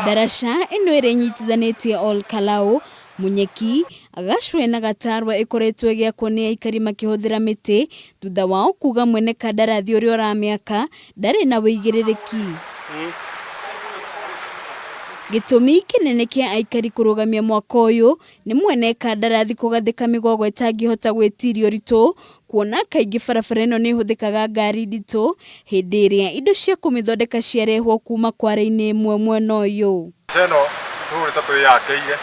Ndaraca ĩno ĩrĩa ĩnyitithanĩtie Ol Kalou, Munyeki, Gacwe na Gatarwa ĩkoretwo ĩgĩakwo nĩ aikari makĩhũthĩra mĩtĩ thutha wao kuga mwene kandarathi ũrĩa ũramĩaka ndarĩ na ũigĩrĩrĩki. Gĩtũmi kĩnene kĩa aikari kũrũgamia mwako ũyũ nĩ mwene kandarathi kũgathĩka mĩgogo ĩtangĩhota gwĩtiria ũritũ kuona kaingĩ barabara ĩno nĩ ĩhũthĩkaga ngari nditũ hĩndĩ ĩrĩa indo cia kũmĩthondeka ciarehwo kuma kware-inĩ ĩmwe mwena ũyũ. Mbica ĩno tũrĩ ta twĩyakĩire,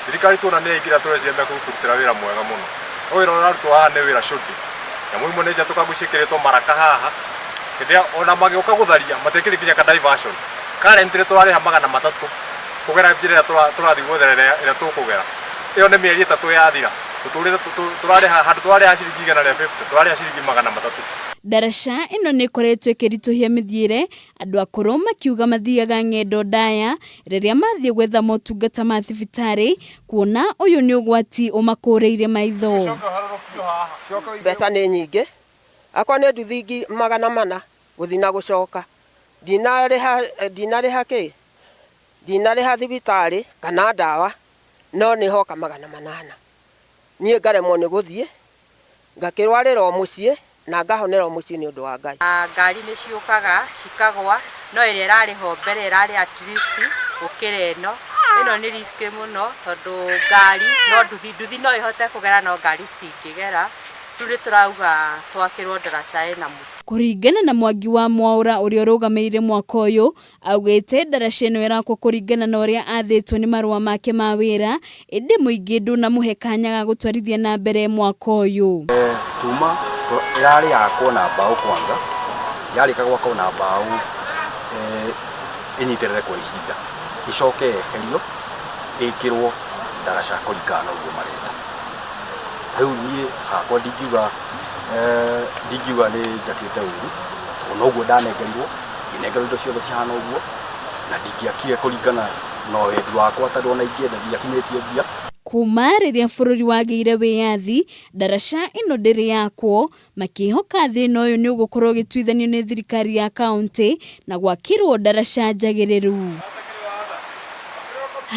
thirikari tuona nĩ yaingĩra tũreciria nĩ mekũrutĩra wĩra mwega mũno. No wĩra ũrĩa ũrarutwo haha nĩ wĩra shoddy. Nyamũ imwe nĩ njatũkangu ciĩkĩrĩtwo maraka haha, hĩndĩ ĩrĩa ona magĩũka gũtharia matiĩkĩrire nginya ka diversion. Currently tũrarĩha 300 kũgera njĩra ĩrĩa tũrathiĩ gwetha ĩrĩa tũkũgera. Ĩyo nĩ mĩeri 3 yathira, tũtũrĩte tũrarĩha handũ tũrarĩha ciringi 150 tũrarĩha ciringi 300. Ndaraca ĩno nĩ ĩkoretwo ĩkĩritũhia mĩthiĩre, andũ akũrũ makiuga mathiaga ng'endo ndaya rĩrĩa mathiĩ gwetha motungata ma thibitarĩ, kuona ũyũ nĩ ũgwati ũmakũrĩire maitho. Mbeca nĩ nyingĩ, akorwo nĩ nduthi 400 gũthiĩ na gũcoka, ndinarĩha ndinarĩha kĩ, ndinarĩha thibitarĩ kana ndawa, no nĩ hoka 800. Niĩ ngaremwo nĩ gũthiĩ, ngakĩrwarĩra o mũciĩ na ngahonera o mũciĩ nĩ ũndũ wa Ngai. Ngari nĩ ciũkaga cikagwa, no ĩrĩa ĩrarĩ ho mbere ĩrarĩ at least gũkĩra ĩno. Ĩno nĩ risk mũno tondũ ngari no nduthi, nduthi no ĩhote kũgera no ngari citingĩgera. Rĩu nĩ tũrauga twakĩrwo ndaraca ĩna mũtĩ. Kũringana na Mwangi wa Mwaũra ũrĩa ũrũgamĩrĩire mwako ũyũ, Augĩte ndaraca ĩno ĩrakwo kũringana na ũrĩa athĩtwo nĩ marũa make ma wĩra, ĩndĩ mũingĩ ndũnamũhe kanya ga gũtwarithia na mbere mwako ũyũ. Tuma ĩrarĩ yakwo na mbaũ kwanza, yarĩka gwakwo na mbaũ ĩnyitĩrĩre kwa ihinda, ĩcoke yeherio ĩkĩrwo ndaraca kũringana na ũguo marenda. Rĩu niĩ hakwa ndingiuga ndingiuga nĩ njakĩte ũru, tondũ noguo ndanengerirwo. Ngĩnengerwo indo ciothe cihana ũguo, na ndingĩakire kũringana na wendi wakwa tondũ ona ingĩenda ndiakinyĩtie mbia. Kuma rĩrĩa bũrũri wagĩire wĩyathi, ndaraca ĩno ndĩrĩ yakwo, makĩhoka thĩna ũyũ nĩ ũgũkorwo ũgĩtuithanio nĩ thirikari ya kauntĩ na gwakĩrwo ndaraca njagĩrĩru.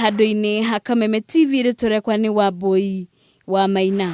Handũ-inĩ ha Kameme TV rĩtwa rĩakwa nĩ Wambũi wa Maina.